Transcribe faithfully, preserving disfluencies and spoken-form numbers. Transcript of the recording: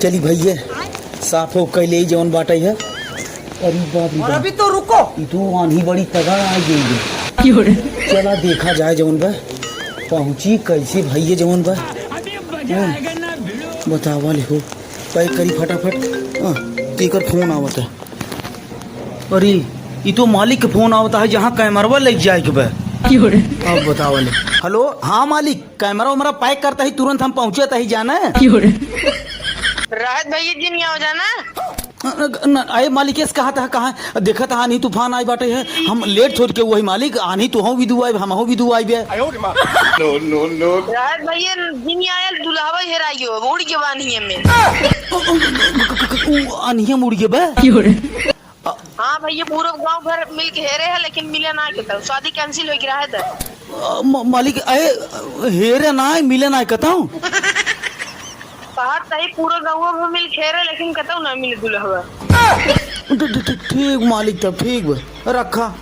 चली भइया, साफ हो कइ लेई जउन बाटइ है। अरे बाप रे और बाप। अभी तो रुको। ई तो आन्ही बड़ी तगड़ा आ गई है। चला देखा जाए जउन बा, पहुँची कइसे भइया जउन बा। हाँ, बतावा ले हो, pack करी फटाफट। हाँ, केकर phone आवत है। अरे, ई तो मालिक के phone आवत है, जहाँ camera लइ जाए के बा। अब बतावा ले। Hello, हाँ मालिक, camera वैमरा pack करता ही तुरंत हम पहुँचत ही जाना। राहत भइया जिन यहाँ हो जाना। न, न, अरे मालिक, एस कहा था, कहाँ देखत हा, आन्ही तूफान आइ बाटे है, हम late छोड़ के वही मालिक, आन्ही तू हूँ विदु आइब, हम हूँ विदु आइब। राहत भइया जिन यहाँ आयल दुल्हवा हेराइयो, उड़ के बा आन्हिये में। उ, आन्हिये में उड़ के बा? हाँ भइया, पूरा गाँव भर मिल के हेरे है, लेकिन मिले ना के तब शादी cancel होइ गिरा है। अ, म-, मालिक, अरे, हेरे ना है, मिले ना है, कहता हूँ। कहा तही पूरा गाँव भर मिल के हेरे, लेकिन कहता हूँ ना मिले दुल्हवा। ठ-, ठ-, ठ-, ठीक मालिक, तब ठीक बा, रखा।